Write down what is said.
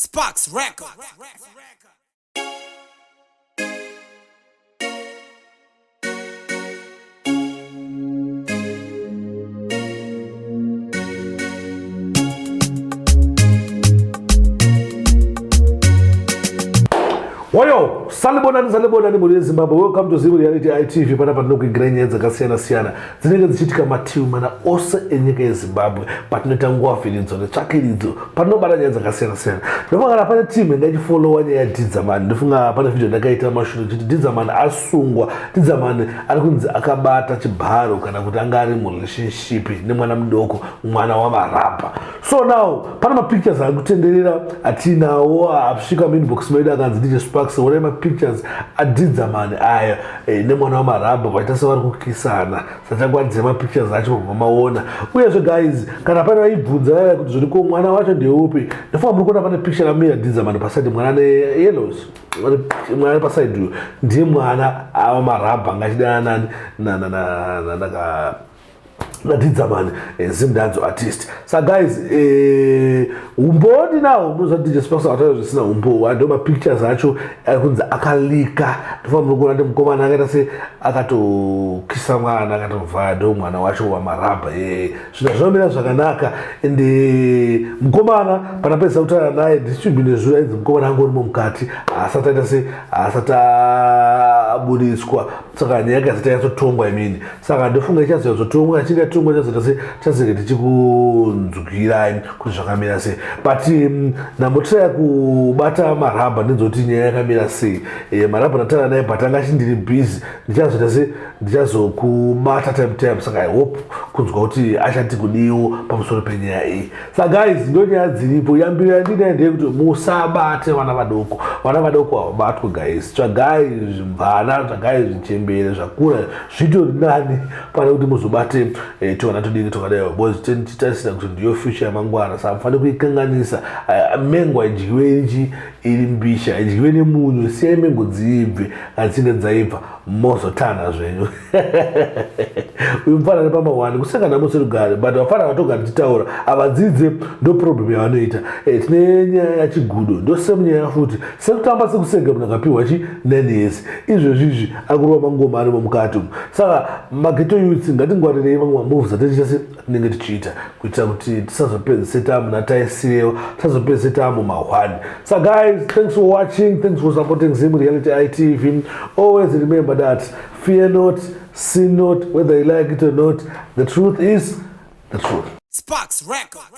Sparks Record. Woyo, salibonani salibonani mhuri yeZimbabwe. Welcome to Zim Reality ITV. Panapa ndinokuigirai nyaya dzakasiyana siyana dzinenge dzichiitika mativi mana ose enyika yeZimbabwe patinoita nguva vhiridzo netsvakiridzo patinobata nyaya dzakasiyana siyana. Ndofunga kana pane team inga ichifollowa nyaya yaDhidzamani, ndofunga pane video ndakaita mashure ndichiti Dhidzamani asungwa. Dhidzamani ari kunzi akabata chibharo kana kuti anga ari murelationship nemwana mudoko, mwana waMarabha. So now pane mapictures ari kutenderera atiinawo asvika muinbox medu akanzi DJ Sparks, onai mapictures aDhidzamani aya nemwana waMarabha vaita sevari kukisana. Sachakwanise mapictures acho mamaona. Uyezve guys, kana pane vaibvunza vaya kuti zviri ko mwana wacho ndeupi, ndofunga muri kuona pane picture ramira Dhidzamani paside, mwana neyellows, mwana paside uyo ndiye mwana ava Marabha anga achidana nani naDhidzamani, Zimdancehall artist. Sa guys, umbowo ndinawo. Munoziva DJ Sparks akataura zvisina umbowo. Ndo mapictures acho ari kunzi akalika. Ndofanira muri kuona ndi mukomana akaita se akatokisa mwana, akatovhaya, ndo mwana wacho waMarabha. Zvinhu zvinomira zvakanaka. And mukomana panapedzisa kutaura naye ndichibvi nezuro, ainzi mukomana angorimo mukati, haasati aita se haasati abudiswa. Saka nyaya yake asati yanyatsotongwa imini. Saka ndofunga ichazonyatsotonga, achinge yatongwa chazoita se chazenge tichikunzwirai kuti zvakamira sei. But ndambotiraya kubata Marabha ndinzoti nyaya yakamira sei. Marabha ndataura naye, but anga achindiri busy. Ndichazoita se ndichazokubata time time. Saka I hope kunzwa kuti achati kudiwo pamusoro penyaya iyi. Sa guys, ndo nyaya dziripo. Yambiro yandinayo ndeyekuti musabate vana vadoko. Vana vadoko havabatwe guys. Tsvagai zvimvana, tsvagai zvichembere zvakura, zvitori nani pane kuti muzobate tivana tudiki twakadai, because tichitarisira kuti ndiyo future yamangwana. Saka mufanire kuikanganisa. Mengo haidyiwe ichi iri mbisha, haidyiwe nemunyu. Siyai mengo dziibve. Kana dzichinge dzaibva, mozotana zvenyu. Uyu mufana ari pamahwani kuseka nhamo serugare, but vafana vatogara tichitaura havadzidze, ndo problem yavanoita. Tine nyaya yaChigudo, ndo same nyaya futi, sekutamba sekusega. Munhu akapiwa chi 9 years, izvezvi izvi akurova mangoma arimo mukati umu. Saka maghetto youths, ngatingwarirei mamwe mamoves ateticha se tinenge tichiita kuitira kuti tisazopedzise tamuna taisirewa, tisazopedzise tamumahwani. So guys, thanks for watching, thanks for supporting Zim Reality ITV. Always remember that fear not, sin not, whether you like it or not, the truth is the truth. Sparks Record.